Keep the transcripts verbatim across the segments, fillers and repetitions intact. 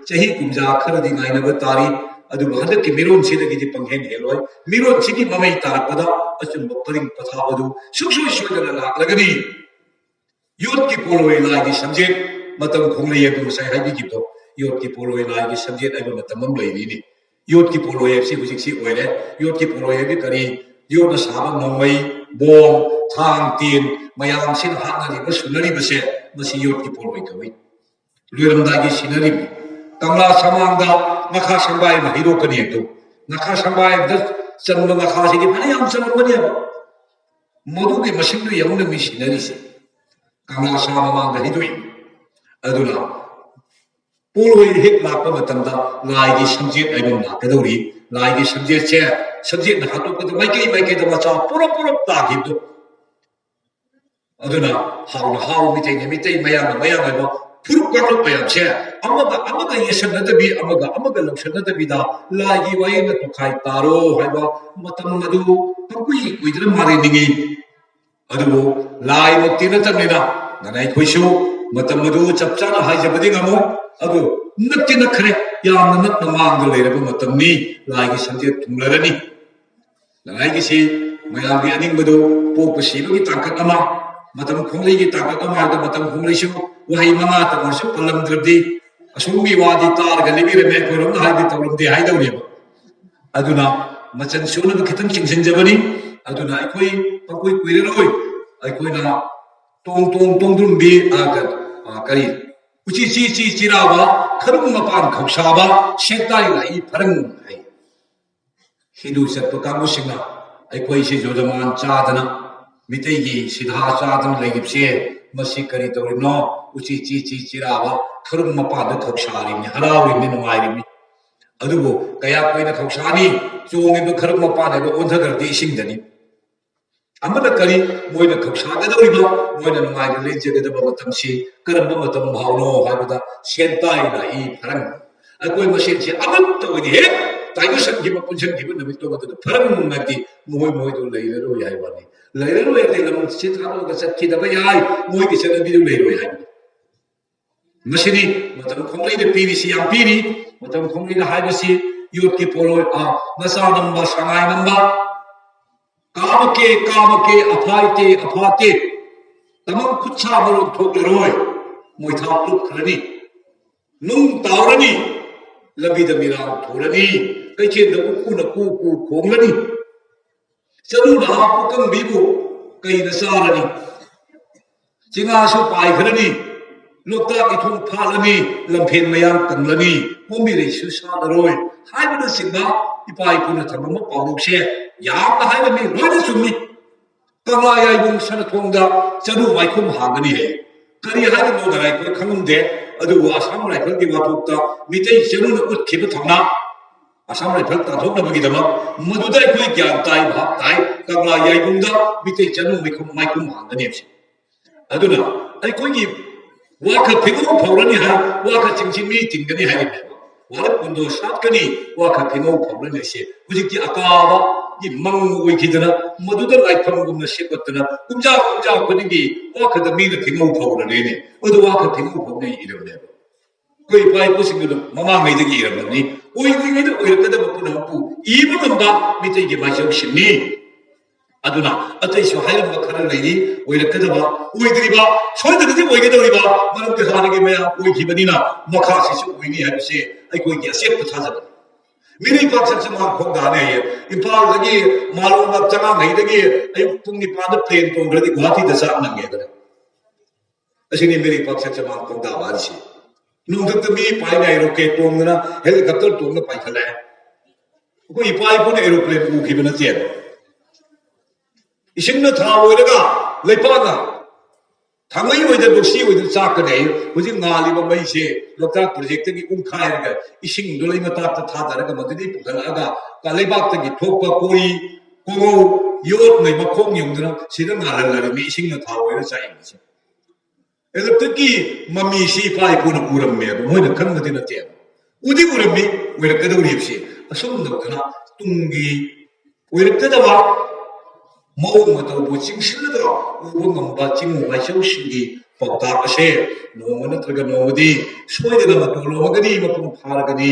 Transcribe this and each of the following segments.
ꯆꯍꯤ ꯀꯨꯝꯖꯥ ꯈꯔꯗꯤ ꯉꯥꯏꯅꯕ ꯇꯥꯔꯤ꯫ ꯑꯗꯨꯕꯨ ꯍꯟꯗꯛꯀꯤ ꯃꯤꯔꯣꯟꯁꯤꯗꯒꯤꯗꯤ ꯄꯪꯍꯦꯟ ꯍꯦꯜꯂꯣꯏ꯫ ꯃꯤꯔꯣꯟꯁꯤꯒꯤ ꯃꯃꯩ ꯇꯥꯔꯛꯄꯗ ꯑꯆꯨꯝꯕ ꯄꯔꯤꯡ ꯄꯊꯥꯕꯗꯨ ꯁꯨꯡꯁꯣꯏ ꯁꯣꯏꯗꯅ ꯂꯥꯛꯂꯒꯅꯤ꯫ ꯌꯣꯠꯀꯤ ꯄꯣꯂꯣꯏ ꯂꯥꯏꯒꯤ ꯁꯝꯖꯦꯠ, ꯃꯇꯝ ꯈꯣꯡꯂꯩ ꯑꯗꯨ ꯉꯁꯥꯏ ꯍꯥꯏꯕꯤꯈꯤꯕꯗꯣ, ꯌꯣꯠꯀꯤ ꯄꯣꯂꯣꯏ ꯂꯥꯏꯒꯤ ꯁꯝꯖꯦꯠ ꯍꯥꯏꯕ ꯃꯇꯝ ꯑꯃ ꯂꯩꯔꯤꯅꯤ꯫ ꯌꯣꯠꯀꯤ ꯄꯣꯂꯣꯏ ꯍꯥꯏꯕꯁꯤ ꯍꯧꯖꯤꯛꯁꯤ ꯑꯣꯏꯔꯦ꯫ ꯌꯣꯠꯀꯤ ꯄꯣꯂꯣꯏ ꯍꯥꯏꯕꯗꯤ ꯀꯔꯤ? ꯌꯣꯠꯅ ꯁꯥꯕ ꯅꯣꯡꯃꯩ, ꯕꯣꯝ, ꯊꯥꯡ, ꯇꯦꯟ ꯃꯌꯥꯝꯁꯤꯅ ꯍꯥꯠꯅꯔꯤꯕ, ꯁꯨꯅꯔꯤꯕꯁꯦ, ꯃꯁꯤ ꯌꯣꯠꯀꯤ ꯄꯣꯂꯣꯏ ꯀꯧꯏ꯫ ꯂꯣꯏꯔꯝꯗꯥꯏꯒꯤ ꯁꯤꯅꯔꯤ꯫ ꯀꯪꯂꯥ ꯁꯃꯥꯡꯗ ꯉꯥꯈꯥ ꯁꯪꯕꯥꯏ ꯑꯃ ꯍꯩꯗꯣꯛꯀꯅꯤ ꯑꯗꯨ, ꯉꯥꯈꯥ ꯁꯪꯕꯥꯏ ꯑꯃꯗ ꯆꯟꯕ ꯉꯥꯈꯥꯁꯤꯗꯤ ꯐꯅꯌꯥꯝ ꯆꯜꯂꯝꯒꯅꯦꯕ꯫ ꯃꯗꯨꯒꯤ ꯃꯁꯤꯡꯗꯨ ꯌꯦꯡꯉꯨꯅꯦ ꯃꯤ ꯁꯤꯅꯔꯤꯁꯦ꯫ ꯀꯪꯂꯥ ꯁꯥ ꯃꯃꯥꯡꯗ ꯍꯩꯗꯣꯛꯏ꯫ ꯑꯗꯨꯅ ꯄꯣꯂꯣꯏ ꯍꯦꯛ ꯂꯥꯛꯄ ꯃꯇꯝꯗ ꯂꯥꯏꯒꯤ ꯁꯝꯖꯦꯠ ꯍꯥꯏꯕ ꯑꯃ ꯂꯥꯛꯀꯗꯧꯔꯤ꯫ ꯂꯥꯏꯒꯤ ꯁꯝꯖꯦꯠꯁꯦ, ꯁꯝꯖꯦꯠꯅ ꯍꯥꯠꯇꯣꯛꯄꯗ ꯃꯥꯏꯀꯩ ꯃꯥꯏꯀꯩꯗ ꯃꯆꯥ ꯄꯨꯔꯞ ꯄꯨꯔꯞ ꯇꯥꯈꯤꯕꯗꯣ꯫ ꯑꯗꯨꯅ ꯍꯥꯎꯅ ꯍꯥꯎ, ꯃꯤꯇꯩꯅ ꯃꯤꯇꯩ, ꯃꯌꯥꯝꯅ ꯃꯌꯥꯝ ꯍꯥꯏꯕ ꯐꯨꯔꯨꯞ ꯋꯥꯐꯨꯔꯨꯞ ꯃꯌꯥꯝꯁꯦ ꯑꯃꯒ ꯑꯃꯒ ꯌꯦꯠꯁꯟꯅꯗꯕꯤ, ꯑꯃꯒ ꯑꯃꯒ ꯂꯧꯁꯟꯅꯗꯕꯤꯗ ꯂꯥꯏꯒꯤ ꯋꯥꯌꯦꯜꯗ ꯇꯣꯈꯥꯏ ꯇꯥꯔꯣ ꯍꯥꯏꯕ ꯃꯇꯝ ꯑꯗꯨ ꯄꯪꯀꯨꯏ ꯀꯨꯏꯗꯅ ꯃꯥꯂꯦꯝꯅꯤꯡꯉꯤ꯫ ꯑꯗꯨꯕꯨ ꯂꯥꯏꯃꯛꯇꯤ ꯅꯠꯇꯕꯅꯤꯅ, ꯅꯅꯥꯏ ꯑꯩꯈꯣꯏꯁꯨ ꯃꯇꯝ ꯑꯗꯨ ꯆꯞ ꯆꯥꯅ ꯍꯥꯏꯖꯕꯗꯤ ꯉꯝꯃꯣꯏ꯫ ꯑꯗꯨ ꯅꯛꯇꯤ ꯅꯛꯈ꯭ꯔꯦ, ꯌꯥꯝꯅ ꯅꯛꯅ ꯃꯥꯡꯗ ꯂꯩꯔꯕ ꯃꯇꯝꯅꯤ꯫ ꯂꯥꯏꯒꯤ ꯁꯝꯖꯦꯠ ꯊꯨꯡꯂꯔꯅꯤ꯫ ꯅꯅꯥꯏꯒꯤꯁꯤ ꯃꯌꯥꯝꯒꯤ ꯑꯅꯤꯡꯕꯗꯨ, ꯄꯣꯛꯄ ꯁꯤꯕꯒꯤ ꯇꯥꯡꯀꯛ ꯑꯃ, ꯃꯇꯝ ꯈꯣꯡꯂꯩꯒꯤ ꯇꯥꯡꯀꯛ ꯑꯃ ꯍꯥꯏꯕꯗ, ꯃꯇꯝ ꯈꯣꯡꯂꯩꯁꯨ ꯋꯥꯍꯩ ꯃꯉꯥꯇ ꯑꯣꯏꯔꯁꯨ ꯄꯜꯂꯝꯗ꯭ꯔꯕꯗꯤ ꯑꯁꯣꯝꯒꯤ ꯋꯥꯗꯤ ꯇꯥꯔꯒ ꯂꯤꯕꯤꯔꯝꯃꯦ, ꯑꯩꯈꯣꯏꯔꯣꯝꯗ ꯍꯥꯏꯗꯤ ꯇꯧꯔꯝꯗꯦ ꯍꯥꯏꯗꯧꯅꯦꯕ꯫ ꯑꯗꯨꯅ ꯃꯆꯜ ꯁꯨꯅꯕ ꯈꯤꯇꯪ ꯆꯤꯡꯁꯤꯟꯖꯕꯅꯤ꯫ ꯑꯗꯨꯅ ꯑꯩꯈꯣꯏ ꯄꯪꯀꯨꯏ ꯀꯨꯏꯔꯔꯣꯏ꯫ ꯑꯩꯈꯣꯏꯅ ꯇꯣꯡ ꯇꯣꯡ ꯇꯣꯡꯗ꯭ꯔꯨꯝꯕꯤ, ꯑ, ꯀ-, ꯑ, ꯀꯔꯤ, ꯎꯆꯤ ꯆꯤ ꯆꯤ ꯆꯤꯔꯥꯕ, ꯈꯔꯨꯡ ꯃꯄꯥꯟ ꯈꯧꯁꯥꯕ, ꯁꯦꯛꯇꯥꯏ ꯂꯥꯛꯏ ꯐꯔꯪ ꯍꯥꯏ꯫ ꯍꯤꯟꯗꯨ ꯆꯠꯄ ꯀꯥꯡꯕꯨꯁꯤꯡꯅ ꯑꯩꯈꯣꯏꯁꯤ ꯖꯣꯖꯃꯥꯟ ꯆꯥꯗꯅ, ꯃꯤꯇꯩꯒꯤ ꯁꯤꯗꯥ ꯆꯥꯗꯅ ꯂꯩꯔꯤꯕꯁꯦ, ꯃꯁꯤ ꯀꯔꯤ ꯇꯧꯔꯤꯕꯅꯣ? ꯎꯆꯤ ꯆꯤ ꯆꯤ ꯆꯤꯔꯥꯕ, ꯈꯔꯨꯡ ꯃꯄꯥꯟꯗ ꯈꯧꯁꯥꯔꯤꯕꯅꯤ, ꯍꯔꯥꯎꯔꯤꯕꯅꯤ, ꯅꯨꯡꯉꯥꯏꯔꯤꯕꯅꯤ꯫ ꯑꯗꯨꯕꯨ ꯀꯌꯥ ꯀꯨꯏꯅ ꯈꯧꯁꯥꯅꯤ? ꯆꯣꯡꯉꯤꯕ ꯈꯔꯨꯡ ꯃꯄꯥꯟ ꯍꯥꯏꯕ ꯑꯣꯟꯊꯈ꯭ꯔꯗꯤ ꯏꯁꯤꯡꯗꯅꯤ꯫ ꯑꯃꯅ ꯀꯔꯤ? ꯃꯣꯏꯅ ꯈꯧꯁꯥꯒꯗꯧꯔꯤꯕ, ꯃꯣꯏꯅ ꯅꯨꯡꯉꯥꯏꯅ ꯂꯦꯟꯖꯒꯗꯕ ꯃꯇꯝꯁꯤ ꯀꯔꯝꯕ ꯃꯇꯝ ꯐꯥꯎꯅꯣ ꯍꯥꯏꯕꯗ, ꯁꯦꯟꯇꯥꯏ ꯂꯥꯛꯏ ꯐꯔꯪ꯫ ꯑꯩꯈꯣꯏ ꯃꯁꯦꯟꯁꯤ ꯑꯃꯠꯇ ꯑꯣꯏꯅ ꯍꯦꯛ ꯇꯥꯏꯕꯁꯟꯈꯤꯕ, ꯄꯨꯟꯁꯤꯟꯈꯤꯕ ꯅꯨꯃꯤꯠꯇꯨ ꯃꯗꯨꯗ ꯐꯔꯪ ꯍꯥꯏꯕꯗꯤ ꯃꯣꯏ ꯃꯣꯏꯗꯨ ꯂꯩꯔꯔꯣꯏ ꯍꯥꯏꯕ ꯋꯥꯅꯤ꯫ ꯂꯩꯔꯔꯣꯏ ꯍꯥꯏꯕꯗꯤ ꯂꯝꯁꯤ ꯊꯥꯗꯣꯛꯑꯒ ꯆꯠꯈꯤꯗꯕ ꯌꯥꯏ, ꯃꯣꯏꯒꯤ ꯆꯠꯅꯕꯤꯗꯨ ꯂꯩꯔꯣꯏ ꯍꯥꯏꯕꯅꯤ꯫ ꯃꯁꯤꯅꯤ ꯃꯇꯝ ꯈꯣꯡꯂꯩꯗ ꯄꯤꯔꯤꯁꯤ, ꯌꯥꯝ ꯄꯤꯔꯤ꯫ ꯃꯇꯝ ꯈꯣꯡꯂꯩꯗ ꯍꯥꯏꯕꯁꯤ ꯌꯣꯠꯀꯤ ꯄꯣꯂꯣꯏ, ꯑ, ꯃꯆꯥ ꯅꯝꯕ, ꯁꯉꯥꯏ ꯅꯝꯕ, ꯀꯥꯃꯀꯦ, ꯀꯥꯃꯀꯦ, ꯑꯐꯥꯏꯇꯦ, ꯑꯐꯥꯇꯦ, ꯇꯃꯪ ꯈꯨꯠꯁꯥ ꯃꯔꯣꯟ ꯊꯣꯛꯂꯔꯣꯏ, ꯃꯣꯏꯊꯥ ꯂꯨꯞꯈ꯭ꯔꯅꯤ, ꯅꯨꯡ ꯇꯥꯎꯔꯅꯤ, ꯂꯝꯕꯤꯗ ꯃꯤꯔꯥꯡ ꯊꯣꯔꯅꯤ, ꯀꯩꯊꯦꯜꯗ ꯎꯀꯨꯅ ꯀꯨ ꯀꯨ ꯈꯣꯡꯂꯅꯤ, ꯆꯔꯨꯅ ꯍꯥꯞꯄꯨ ꯀꯪꯕꯤꯕꯨ ꯀꯩꯅ ꯆꯥꯔꯅꯤ? ꯆꯤꯡꯉꯥꯁꯨ ꯄꯥꯏꯈ꯭ꯔꯅꯤ, ꯂꯣꯛꯇꯥꯛ ꯏꯊꯨꯝ ꯐꯥꯠꯂꯅꯤ, ꯂꯝꯐꯦꯟ ꯃꯌꯥꯝ ꯀꯪꯂꯅꯤ, ꯀꯣꯝꯕꯤꯔꯩꯁꯨ ꯁꯥꯠꯂꯔꯣꯏ ꯍꯥꯏꯕꯅꯆꯤꯡꯕ ꯏꯄꯥ ꯏꯄꯨꯅ ꯊꯝꯂꯝꯕ ꯄꯥꯎꯔꯧꯁꯦ ꯌꯥꯝꯅ ꯍꯥꯏꯔꯝꯃꯤ, ꯂꯣꯏꯅ ꯆꯨꯝꯃꯤ꯫ ꯀꯪꯂꯥ ꯌꯥꯏꯕꯨꯡ ꯁꯅꯊꯣꯡꯗ ꯆꯔꯨ ꯃꯥꯏꯈꯨꯝ ꯍꯥꯡꯒꯅꯤ ꯍꯥꯏ꯫ ꯀꯔꯤ ꯍꯥꯏꯔꯤꯅꯣ ꯅꯔꯥꯏꯈꯣꯏ ꯈꯪꯉꯝꯗꯦ, ꯑꯗꯨꯕꯨ ꯑꯁꯥꯝ ꯔꯥꯏꯐꯜꯒꯤ ꯋꯥꯊꯣꯛꯇ ꯃꯤꯇꯩ ꯆꯔꯨꯅ ꯎꯠꯈꯤꯕ ꯊꯧꯅꯥ, ꯑꯁꯥꯝ ꯔꯥꯏꯐꯜ ꯇꯥꯟꯊꯣꯛꯅꯕꯒꯤꯗꯃꯛ ꯃꯗꯨꯗ ꯑꯩꯈꯣꯏ ꯒ꯭ꯌꯥꯟ ꯇꯥꯏ, ꯚꯥꯞ ꯇꯥꯏ꯫ ꯀꯪꯂꯥ ꯌꯥꯏꯕꯨꯡꯗ ꯃꯤꯇꯩ ꯆꯅꯨ ꯃꯤꯈꯨꯝ ꯃꯥꯏꯈꯨꯝ ꯍꯥꯡꯒꯅꯤ ꯍꯥꯏꯕꯁꯦ꯫ ꯑꯗꯨꯅ ꯑꯩꯈꯣꯏꯒꯤ ꯋꯥꯈꯜ ꯐꯤꯉꯧ ꯐꯧꯔꯅꯤ ꯍꯥꯏ, ꯋꯥꯈꯜꯁꯤꯡꯁꯤ ꯃꯤ ꯇꯤꯟꯒꯅꯤ ꯍꯥꯏꯔꯤꯕꯅꯦꯕ꯫ ꯋꯥꯔꯛ ꯀꯨꯟꯗꯣ ꯁꯥꯠꯀꯅꯤ, ꯋꯥꯈꯜ ꯐꯤꯉꯧ ꯐꯧꯔꯅꯤ ꯍꯥꯏꯁꯦ ꯍꯧꯖꯤꯛꯇꯤ ꯑꯀꯥꯕꯒꯤ ꯃꯪ ꯑꯣꯏꯈꯤꯗꯅ, ꯃꯗꯨꯗ ꯂꯥꯏꯐꯝꯒꯨꯝꯅ ꯁꯦꯝꯒꯠꯇꯅ ꯀꯨꯝꯖꯥ ꯀꯨꯝꯖꯥ ꯈꯨꯗꯤꯡꯒꯤ ꯋꯥꯈꯜꯗ ꯃꯤꯅ ꯐꯤꯉꯧ ꯐꯧꯔꯅꯤꯅꯦ꯫ ꯑꯗꯨ ꯋꯥꯈꯜ ꯐꯤꯉꯧ ꯐꯧꯅ ꯏꯔꯕꯅꯦꯕ꯫ ꯑꯩꯈꯣꯏ ꯏꯄꯥ ꯏꯄꯨꯁꯤꯡꯗꯨꯅ ꯃꯃꯥꯡꯉꯩꯗꯒꯤ ꯏꯔꯝꯕꯅꯤ꯫ ꯑꯣꯏꯗ꯭ꯔꯤꯉꯩꯗ ꯑꯣꯏꯔꯛꯀꯗꯕ ꯄꯨꯝꯅꯃꯛꯄꯨ ꯏꯕ ꯉꯝꯕ ꯃꯤꯇꯩꯒꯤ ꯃꯥꯏꯆꯧꯁꯤꯡꯅꯤ꯫ ꯑꯗꯨꯅ ꯑꯇꯩꯁꯨ ꯍꯥꯏꯔꯝꯕ ꯈꯔ ꯂꯩꯔꯤ, ꯑꯣꯏꯔꯛꯀꯗꯕ, ꯑꯣꯏꯗ꯭ꯔꯤꯕ, ꯁꯣꯏꯗꯅꯗꯤ ꯑꯣꯏꯒꯗꯧꯔꯤꯕ, ꯃꯔꯝꯗꯤ ꯍꯥꯟꯅꯒꯤ ꯃꯌꯥꯝ ꯑꯣꯏꯈꯤꯕꯅꯤꯅ ꯃꯈꯥꯁꯤꯁꯨ ꯑꯣꯏꯅꯤ ꯍꯥꯏꯕꯁꯦ ꯑꯩꯈꯣꯏꯒꯤ ꯑꯆꯦꯠꯄ ꯊꯥꯖꯕꯅꯤ꯫ ꯃꯤꯔꯩ ꯄꯥꯛ ꯁꯛꯁꯃꯥꯟ ꯈꯣꯡꯗꯥꯅꯦ ꯍꯥꯏꯌꯦ꯫ ꯏꯝꯐꯥꯜꯗꯒꯤ ꯃꯥꯂꯣꯝꯗ ꯆꯉꯥꯡꯉꯩꯗꯒꯤ ꯑꯌꯨꯛ ꯄꯨꯡ ꯅꯤꯄꯥꯟꯗ ꯄ꯭ꯂꯦꯟ ꯇꯣꯡꯈ꯭ꯔꯗꯤ ꯒꯨꯍꯥꯇꯤꯗ ꯆꯥꯛ ꯅꯪꯉꯦꯗꯅ꯫ ꯑꯁꯤꯅꯤ ꯃꯤꯔꯩ ꯄꯥꯛ ꯁꯛꯁꯃꯥꯟ ꯈꯣꯡꯗꯥꯕ ꯍꯥꯏꯁꯤ꯫ ꯅꯣꯡꯊꯛꯇ ꯃꯤ ꯄꯥꯏꯅ ꯔꯣꯀꯦꯠ ꯇꯣꯡꯗꯅ, ꯍꯦꯂꯤꯀꯣꯞꯇꯔ ꯇꯣꯡꯗꯅ ꯄꯥꯏꯈꯠꯂꯛꯑꯦ꯫ ꯑꯩꯈꯣꯏ ꯏꯄꯥ ꯏꯄꯨꯅ ꯑꯦꯔꯣꯄ꯭ꯂꯦꯟ ꯎꯈꯤꯕ ꯅꯠꯇꯦꯕ꯫ ꯏꯁꯤꯡꯅ ꯊꯥꯎ ꯑꯣꯏꯔꯒ ꯂꯩꯄꯥꯛꯅ ꯊꯥꯡꯃꯩ ꯑꯣꯏꯗ ꯂꯣꯛꯁꯤ ꯑꯣꯏꯗ ꯆꯥꯛꯀꯅꯤ꯫ ꯍꯧꯖꯤꯛ ꯉꯥꯜꯂꯤꯕ ꯃꯩꯁꯦ ꯂꯣꯛꯇꯥꯛ ꯄ꯭ꯔꯣꯖꯦꯛꯇꯒꯤ ꯎꯪꯈꯥꯏꯔꯒ ꯏꯁꯤꯡꯗꯣ ꯂꯩ ꯃꯇꯥꯛꯇ ꯊꯥꯗꯔꯒ ꯃꯗꯨꯗꯒꯤ ꯄꯨꯈꯠꯂꯛꯑꯒ ꯂꯩꯕꯥꯛꯇꯒꯤ ꯊꯣꯛꯄ ꯀꯣꯔꯤ ꯀꯣꯉꯧ ꯌꯣꯠꯅ ꯃꯈꯣꯡ ꯌꯨꯡꯗꯨꯅ ꯁꯤꯗ ꯉꯥꯜꯍꯜꯂꯔꯝꯃꯤ, ꯏꯁꯤꯡꯅ ꯊꯥꯎ ꯑꯣꯏꯔ ꯆꯥꯛꯏꯕꯁꯦ꯫ ꯑꯦꯂꯦꯛꯇ꯭ꯔꯤꯛꯀꯤ ꯃꯃꯤꯁꯤ ꯏꯄꯥ ꯏꯄꯨꯅ ꯎꯔꯝꯃꯦꯕ, ꯃꯣꯏꯅ ꯈꯪꯕꯗꯤ ꯅꯠꯇꯦꯕ꯫ ꯎꯗꯤ ꯎꯔꯝꯃꯤ, ꯑꯣꯏꯔꯛꯀꯗꯧꯔꯤꯕꯁꯤ ꯑꯁꯨꯝ ꯇꯧꯗꯅ ꯇꯨꯡꯒꯤ ꯑꯣꯏꯔꯛꯀꯗꯕ ꯃꯑꯣꯡ ꯃꯇꯧꯕꯨ ꯆꯤꯡꯁꯤꯜꯂꯒ ꯎꯕ ꯉꯝꯕ ꯆꯤꯡ ꯃꯥꯏꯆꯧꯁꯤꯡꯒꯤ ꯄꯥꯎꯇꯥꯛ ꯑꯁꯦ ꯅꯣꯡꯃ ꯅꯠꯇ꯭ꯔꯒ ꯅꯣꯡꯃꯗꯤ ꯁꯣꯏꯗꯅ ꯃꯇꯨ ꯂꯧꯔꯒꯅꯤ, ꯃꯄꯨꯡ ꯐꯥꯔꯒꯅꯤ꯫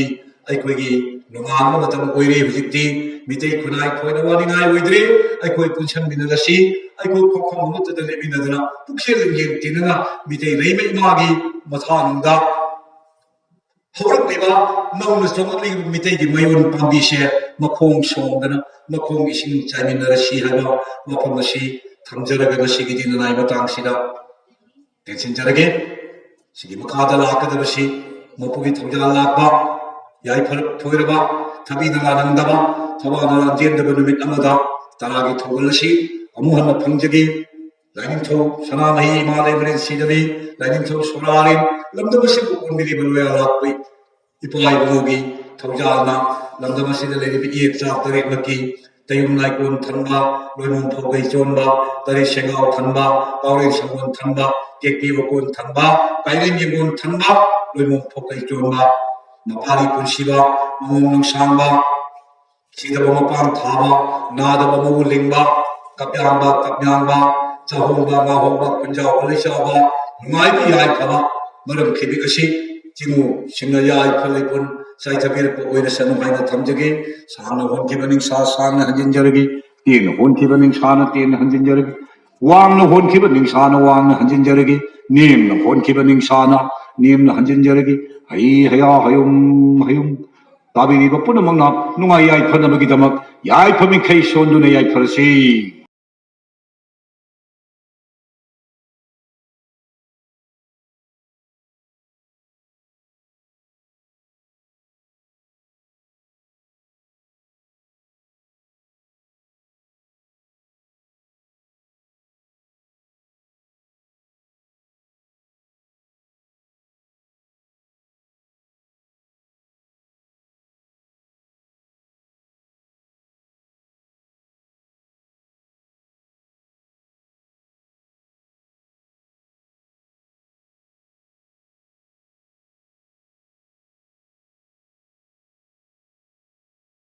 ꯑꯩꯈꯣꯏꯒꯤ ꯅꯣꯡꯉꯥꯟꯕ ꯃꯇꯝ ꯑꯣꯏꯔꯦ ꯍꯧꯖꯤꯛꯇꯤ꯫ ꯃꯤꯇꯩ ꯈꯨꯟꯅꯥꯏ ꯊꯣꯏꯅ ꯋꯥꯅꯤꯡꯉꯥꯏ ꯑꯣꯏꯗ꯭ꯔꯦ꯫ ꯑꯩꯈꯣꯏ ꯄꯨꯟꯁꯤꯟꯃꯤꯟꯅꯔꯁꯤ꯫ ꯑꯩꯈꯣꯏ ꯈꯣꯡꯐꯝ ꯑꯃꯠꯇꯗ ꯂꯦꯞꯃꯤꯟꯅꯗꯅ, ꯄꯨꯛꯆꯦꯜ ꯂꯤꯡꯖꯦꯜ ꯇꯤꯟꯅꯅ ꯃꯤꯇꯩ ꯂꯩꯃ ꯏꯃꯥꯒꯤ ꯃꯊꯥꯅꯨꯡꯗ ꯍꯧꯔꯛꯂꯤꯕ ꯅꯧꯅ ꯆꯣꯡꯂꯛꯂꯤꯕ ꯃꯤꯇꯩꯒꯤ ꯃꯌꯣꯟ ꯄꯥꯝꯕꯤꯁꯦ ꯃꯈꯣꯡ ꯁꯣꯝꯗꯅ ꯃꯈꯣꯡ ꯏꯁꯤꯡ ꯆꯥꯏꯃꯤꯟꯅꯔꯁꯤ ꯍꯥꯏꯕ ꯋꯥꯐꯝ ꯑꯁꯤ ꯊꯝꯖꯔꯒ, ꯉꯁꯤꯒꯤꯗꯤ ꯅꯅꯥꯏ ꯃꯇꯥꯡꯁꯤꯗ ꯇꯦꯟꯁꯤꯟꯖꯔꯒꯦ꯫ ꯁꯤꯒꯤ ꯃꯈꯥꯗ ꯂꯥꯛꯀꯗꯕꯁꯤ ꯃꯄꯨꯒꯤ ꯊꯧꯖꯥꯜ ꯂꯥꯛꯄ, ꯌꯥꯏꯐꯔ ꯊꯣꯏꯔꯕ, ꯊꯕꯤꯅ ꯂꯥꯟꯅꯤꯡꯗꯕ, ꯊꯋꯥꯅ ꯂꯥꯟꯖꯦꯟꯗꯕ ꯅꯨꯃꯤꯠ ꯑꯃꯗ ꯇꯔꯥꯒꯤ ꯊꯧꯒꯜ ꯑꯁꯤ ꯑꯃꯨꯛ ꯍꯟꯅ ꯐꯪꯖꯒꯦ꯫ ꯂꯥꯏꯅꯤꯡꯊꯧ ꯁꯅꯥꯃꯍꯤ ꯏꯃꯥ ꯂꯩꯃꯔꯦꯟ ꯁꯤꯗꯕꯤ, ꯂꯥꯏꯅꯤꯡꯊꯧ ꯁꯣꯔꯥꯔꯦꯟ, ꯂꯝꯗꯝ ꯑꯁꯤꯕꯨ ꯀꯣꯟꯕꯤꯔꯤꯕ ꯂꯣꯌꯥ ꯂꯥꯛꯄꯤ ꯏꯄꯥ ꯏꯄꯨꯒꯤ ꯊꯧꯖꯥꯜꯅ ꯂꯝꯗꯝ ꯑꯁꯤꯗ ꯂꯩꯔꯤꯕ ꯏꯌꯦꯛ ꯆꯥ ꯇꯔꯦꯠꯃꯛꯀꯤ ꯇꯌꯨꯝ ꯂꯥꯏꯀꯣꯟ ꯊꯟꯕ, ꯂꯣꯏꯃꯣꯡ ꯐꯧꯒꯩ ꯆꯣꯟꯕ, ꯇꯔꯦꯠ ꯁꯦꯡꯒꯥꯎ ꯊꯟꯕ, ꯀꯥꯎꯔꯦꯟ ꯁꯪꯒꯣꯟ ꯊꯟꯕ, ꯇꯦꯛꯄꯤ ꯋꯀꯣꯟ ꯊꯟꯕ, ꯀꯥꯏꯔꯦꯟ ꯌꯦꯡꯒꯣꯟ ꯊꯟꯕ, ꯂꯣꯏꯃꯣꯡ ꯐꯧꯒꯩ ꯆꯣꯟꯕ, ꯃꯄꯥꯔꯤ ꯄꯨꯟꯁꯤꯕ, ꯃꯃꯣꯡ ꯅꯨꯡꯁꯥꯡꯕ, ꯁꯤꯗꯕ ꯃꯄꯥꯟ ꯊꯥꯕ, ꯅꯥꯗꯕ ꯃꯎ ꯂꯤꯡꯕ, ꯀꯞꯌꯥꯝꯕ, ꯀꯞꯌꯥꯡꯕ, ꯆꯥꯍꯣꯡꯕ, ꯉꯥꯍꯣꯡꯕ, ꯈꯨꯟꯖꯥꯎꯕ, ꯂꯩꯆꯥꯎꯕ, ꯅꯨꯡꯉꯥꯏꯕ ꯌꯥꯏꯐꯕ, ꯃꯔꯝ ꯈꯤꯕꯤꯛ ꯑꯁꯤ ꯆꯤꯡꯉꯨꯁꯤꯡꯅ ꯌꯥꯏꯐ ꯂꯩꯄꯨꯟ ꯆꯥꯏꯊꯕꯤꯔꯛꯄ ꯑꯣꯏꯔꯁꯅꯨ ꯍꯥꯏꯅ ꯊꯝꯖꯒꯦ꯫ ꯁꯥꯡꯅ ꯍꯣꯟꯈꯤꯕ ꯅꯤꯡꯁꯥ ꯁꯥꯡꯅ ꯍꯟꯖꯤꯟꯖꯔꯒꯦ꯫ ꯇꯦꯟꯅ ꯍꯣꯟꯈꯤꯕ ꯅꯤꯡꯁꯥꯅ ꯇꯦꯟꯅ ꯍꯟꯖꯤꯟꯖꯔꯒꯦ꯫ ꯋꯥꯡꯅ ꯍꯣꯟꯈꯤꯕ ꯅꯤꯡꯁꯥꯅ ꯋꯥꯡꯅ ꯍꯟꯖꯤꯟꯖꯔꯒꯦ꯫ ꯅꯦꯝꯅ ꯍꯣꯟꯈꯤꯕ ꯅꯤꯡꯁꯥꯅ ꯅꯦꯝꯅ ꯍꯟꯖꯤꯟꯖꯔꯒꯦ꯫ ꯍꯩ ꯍꯌꯥ ꯍꯌꯨꯝ ꯍꯌꯨꯝ꯫ ꯇꯥꯕꯤꯔꯤꯕ ꯄꯨꯝꯅꯃꯛꯅ ꯅꯨꯡꯉꯥꯏ ꯌꯥꯏꯐꯅꯕꯒꯤꯗꯃꯛ ꯌꯥꯏꯐꯃꯤꯈꯩ ꯁꯣꯟꯗꯨꯅ ꯌꯥꯏꯐꯔꯁꯤ꯫